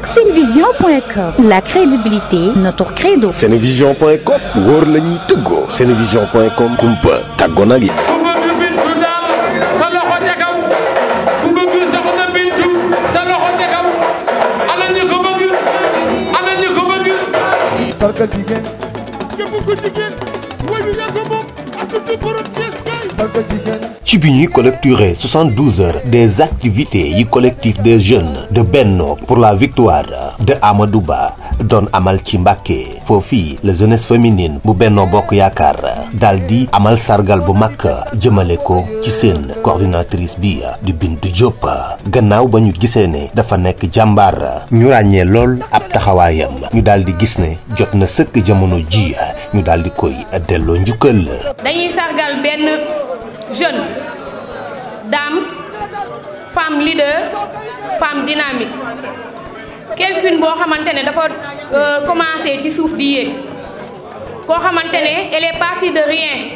ak Senevision.com, la crédibilité notre credo. Senevision.com wóor la ñuy tëggoo. Senevision.com kumpa tàggoo nag yi. sargal jigéen képp ku jigéen way bi yaa ko moom ak tuuti borom Thiès kay sargal jigéen. ci bi ñuy collecter 72 heures des activités yi collectif des jeunes de Benno pour la victoire de Amadou Ba doon amal ci Mbacké foofii la jeunesse féminine bu Benno Bokk Yaakaar daal di amal sargal bu mag jëmale ko ci seen coordinatrice bi di Bintu Diop gannaaw ba ñu gisee ne dafa nekk jàmbaar ñu ràññee lool ab taxawaayam ñu daal di gis ne jot na sëkk jamono ji ñu daal di koy delloo njukkal. dañuy sargal benn jeune dame femme leader femme dynamique quelqu'une boo xamante ne dafa commencé ci suuf di yéeg koo xamante ne elle est partie de rien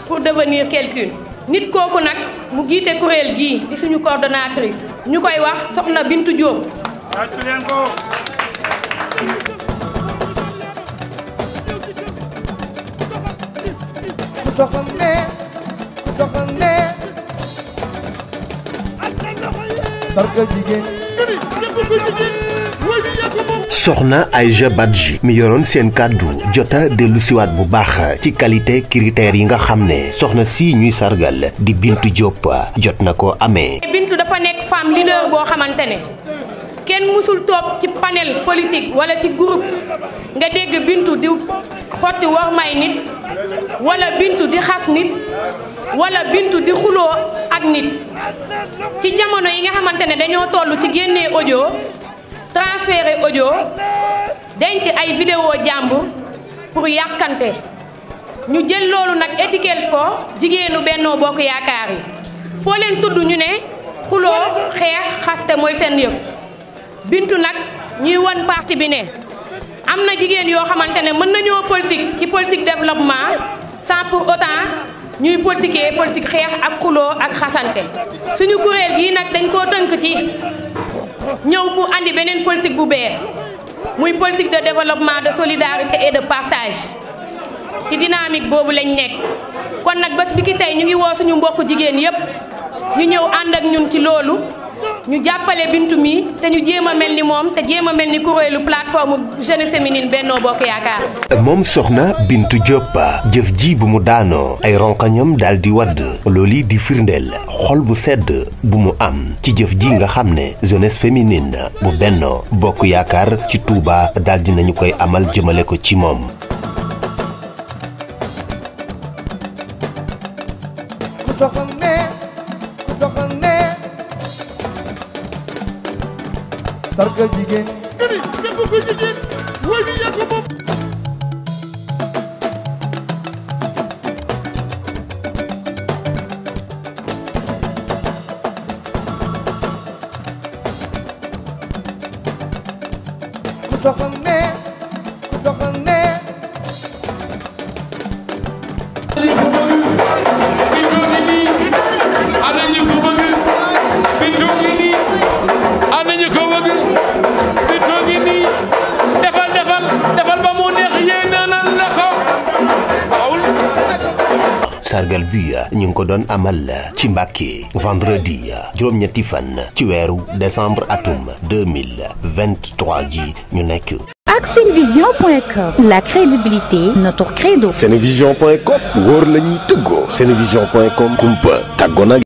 pour devenir quelqu'une nit kooku nag mu jiite kuréel gii di suñu coordonnatrice ñu koy wax soxna Bintu Diop. sargal jigéen soxna Aïja Badji mi yoroon seen kàddu jota dellu siwaat bu baax ci qualité critères yi nga xam ne soxna si ñuy sargal di Bintu Diop jot na ko amee. Bintu dafa nekk femme leader boo xamante ne kenn musul toog ci panel politique wala ci groupe nga dégg Bintu di xotti war may nit wala Bintu di xas nit wala Bintu di xuloo ak nit ci jamono yi nga xamante ne dañoo toll ci génnee audio transférer audio denc ay vidéo jàmbur pour yàkkante ñu jël loolu nag étiquette ko jigéenu Benno Bokk Yaakaar yi foo leen tudd ñu ne xuloo xeex xaste mooy seen yëf Bintu nag ñuy won parti bi ne am na jigéen yoo xamante ne mën nañoo politique ci politique développement sans pour autant ñuy politiquer politique xeex ak xuloo ak xasante suñu kuréel gii nag dañ koo tënk ci ñëw bu andi beneen politique bu bees muy politique de développement de solidarité et de partage ci dynamique boobu lañ nekk kon nag bés bi ki tey ñu ngi woo suñu mbokk jigéen yépp ñu ñëw ànd ak ñun ci loolu ñu jàppale Bintu mi te ñu jéem a mel ni moom te jéem a mel ni kuréelu plateforme jeunesse féminine Benno Bokk Yaakaar. moom soxna Bintu Diop jëf ji bu mu daanoo ay ronkañam daal di wadd loolu di firndeel xol bu sedd bu mu am ci jëf ji nga xam ne jeunesse féminine bu Benno Bokk Yaakaar ci Touba daal di nañu koy amal jëmale ko ci moom. sargal jigéen képp ku jigéen way bi yaa ko moom ku soxane sargal bi ñu ngi ko doon amal ci Mbacké vendredi juróom-ñetti fan ci weeru décembre atum 2023 ji ñu nekk. ak Senevision.com, la crédibilité notre credo. Senevision.com wóor la ñuy tëggoo. Senevision.com kumpa tàggoo nag